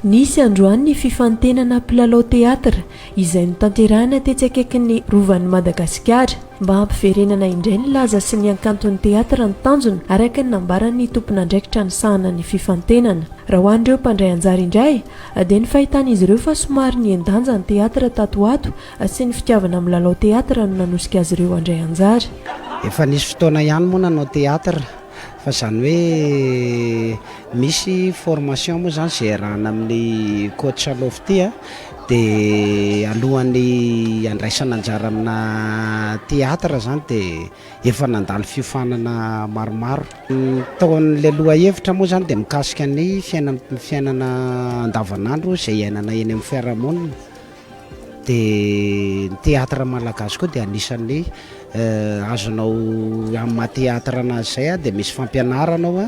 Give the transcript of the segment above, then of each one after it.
Nisy androany ny fifantenana mpilalao teatra izay notanterahina tetsy akaikin'ny Rovan'i Madagasikara. Mba hampiverenana indray ny laza sy ny hankanton'ny teatra ny tanjona, araka ny nambaran'ny tompon'andraikitra nisahana ny fifantenana. Raha ho an'ireo mpandray anjara indray, dia ny fahitan'izy ireo fa somary nihen-danja ny teatra tato ho ato sy ny fitiavana milalao teatra no nanosika azy ireo handray anjara. Efa nisy fotoana ihany moa nanao teatra fa izany hoe misy formation moa izany izay iarahana amin'ny coach Love ity a, dia alohan'ny handraisana anjara amina teatra izany dia efa nandalo fiofanana maromaro. Ny taon'ilay lohahevitra moa izany dia mikasika ny fiainana fiainana andavanandro izay iainana eny amin'ny fiarahamonina. Dia ny théâtre malagasy koa dia anisan'ny azonao amin'ny maha théâtre anazy izay dia misy fampianarana ao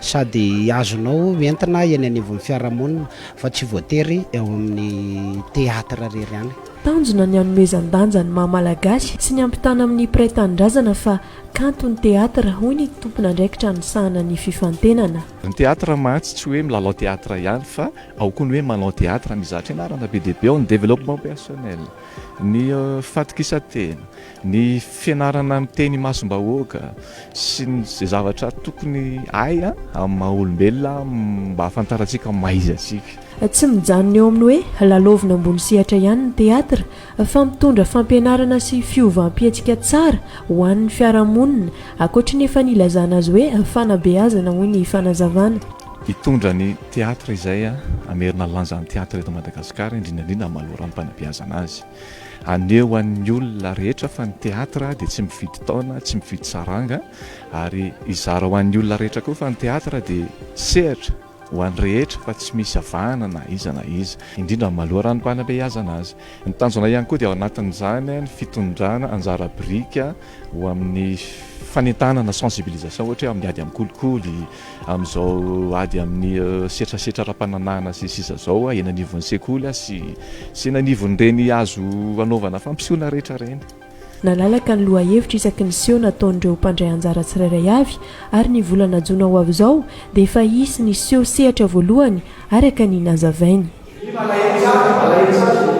sady azonao entina eny anivon'ny fiarahamonina fa tsy voatery eo amin'ny théâtre irery ihany. Tanjona ny hanomezan-danja ny maha malagasy sy ny hampitana amin'ny mpiray tanindrazana fa kanto ny théâtre, hoy ny tompon'andraikitra nisahana ny fifantenana. Ny théâtre mantsy tsy hoe milalao théâtre ihany fa Ao koa ny hoe manao teatra, mizatra ianarana be dia be ao ny développement personnel, ny fahatokisan-tena, ny fianarana miteny imasom-bahoaka sy ny izay zavatra tokony hay amin'ny maha olombelona mba hahafantarantsika ny maha izy antsika. Tsy mijanona eo amin'ny hoe lalaovina ambony sehatra ihany ny teatra fa mitondra fampianarana sy fiovam-pihetsika tsara ho an'ny fiarahamonina, ankoatry ny efa nilazana azy hoe fanabeazana, hoy ny fanazavana. Hitondra ny teatra izay hamerina ny lanjan'ny teatra eto Madagasikara, indrindra indrindra amin'ny maha loharanom-panabeazana azy. Haneho an'ny olona rehetra fa ny teatra dia tsy mifidy taona, tsy mifidy saranga ary hizara ho an'ny olona rehetra koa fa ny teatra dia sehatra ho an'ny rehetra fa tsy misy avahana na iza na iza, indrindra amin'ny maha loharanom-panabeazana azy. Ny tanjona ihany koa dia ao anatin'izany ny fitondrana anjara biriky ho amin'ny fanentanana, sensibilisation, ohatra hoe amin'ny ady amin'ny kolikoly, amin'izao ady amin'ny setrasetra ara-pananahana sy ny sisa izao, eny anivon'ny sekoly sy sy eny anivon'ireny azo anaovana fampisehoana rehetra ireny. Nalalaka ny lohahevitra isaky ny seho nataon'ireo mpandray anjara tsirairay avy ary ny volana jona ho avy izao dia efa hisy ny seho sehatra voalohany araka ny nazavainy. Malahelo tsara, malahelo tsara.